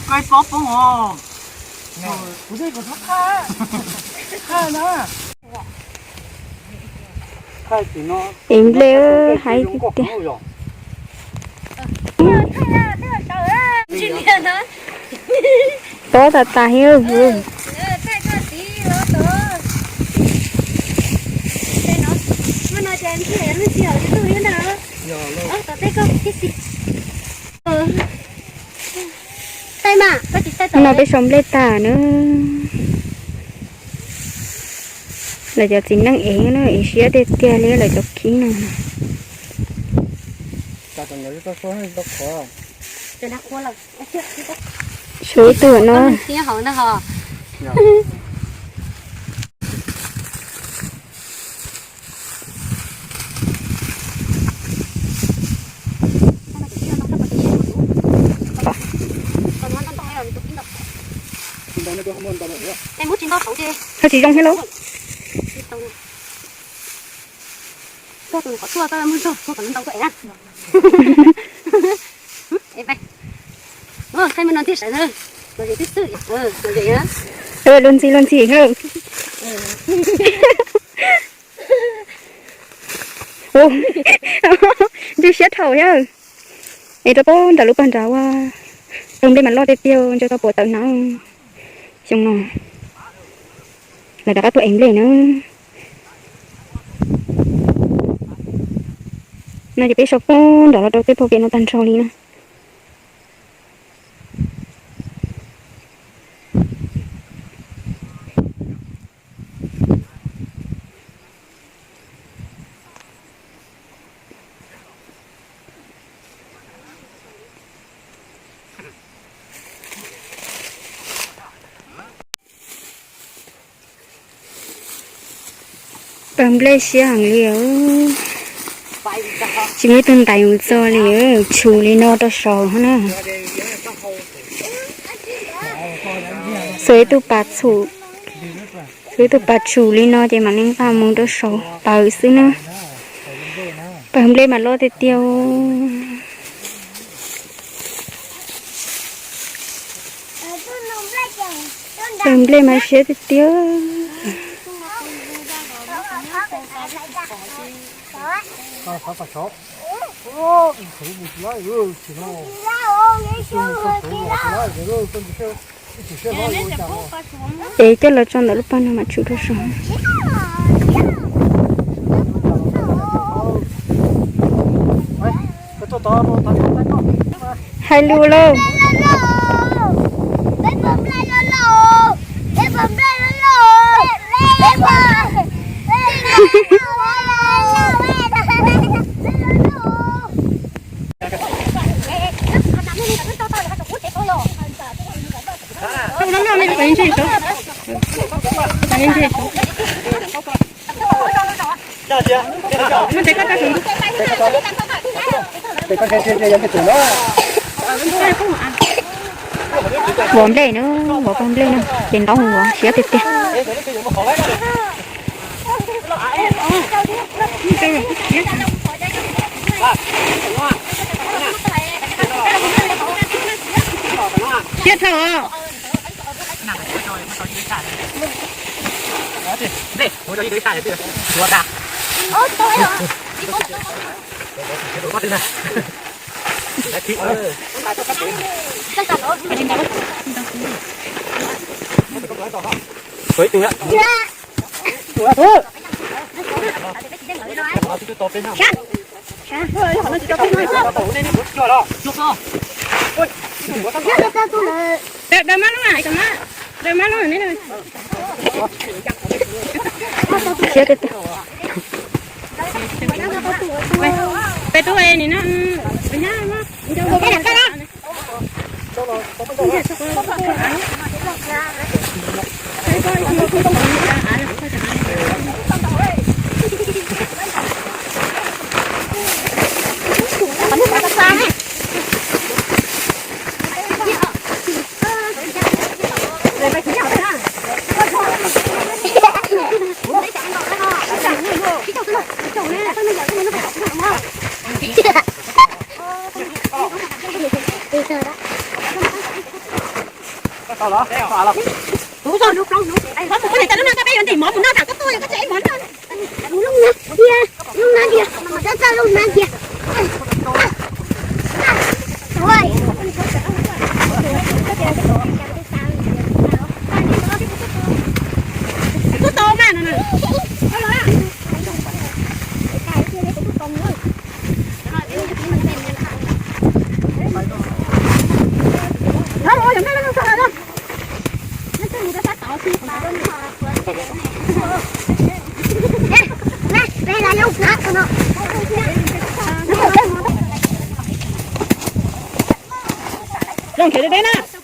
Koj pob poob os. Kuv thiaj kom txhob qhaj. Qhaj na. Ev nplej haib tiag tiag. Tob tas tas thiab. No peb sau nplej tas na. Lawv cov txiv neej ev na, ev siab tiag tiag li lawv cov khib no. Sau ib tug no. Koj tsis zoo thiab lauj. Luag ntxhi luag ntxhi na. Ntxim siab dhau thiab. Es rau pab nram lub pag nrad ua, pawg nplej mas loj tiag tiag, ntshe tau puas tawm hnab xyoo no. Lawv rov qab tuaj ev nplej na. No ces peb sau pab nrad los rau tej pog pem no tag nrho li na. Pawg nplej siab heev li os. Tsis muaj ib tug ntais mus txog li, tshum li no rau saud na. Xuas ib tug pas txhum, xuas ib tug pas tshum li no ces mam li nqa mus rau saud paws xwb na. Pawg nplej mas loj tiag tiag. Pawg nplej mas siab tiag tiag. Es coj los tso ntawm lub paj no mam tshum rau saud. Hais lus lauj. Vov nplej na, vov pawg nplej na, ces ntaub hau siab tiag tiag. Siab dhau. Daws mab lub na, daws mab lub na. Siab tiag tiag. Peb tub nim no. Kuv mus ua li cas lub no koj peb yuav ntim mov mus noj tas koj tuaj koj tseem ev mov noj. Lub no tiag, lub no tiag, koj txawj lub no tiag. Kuj tau mas no. Zoo nrhiav deb deb na.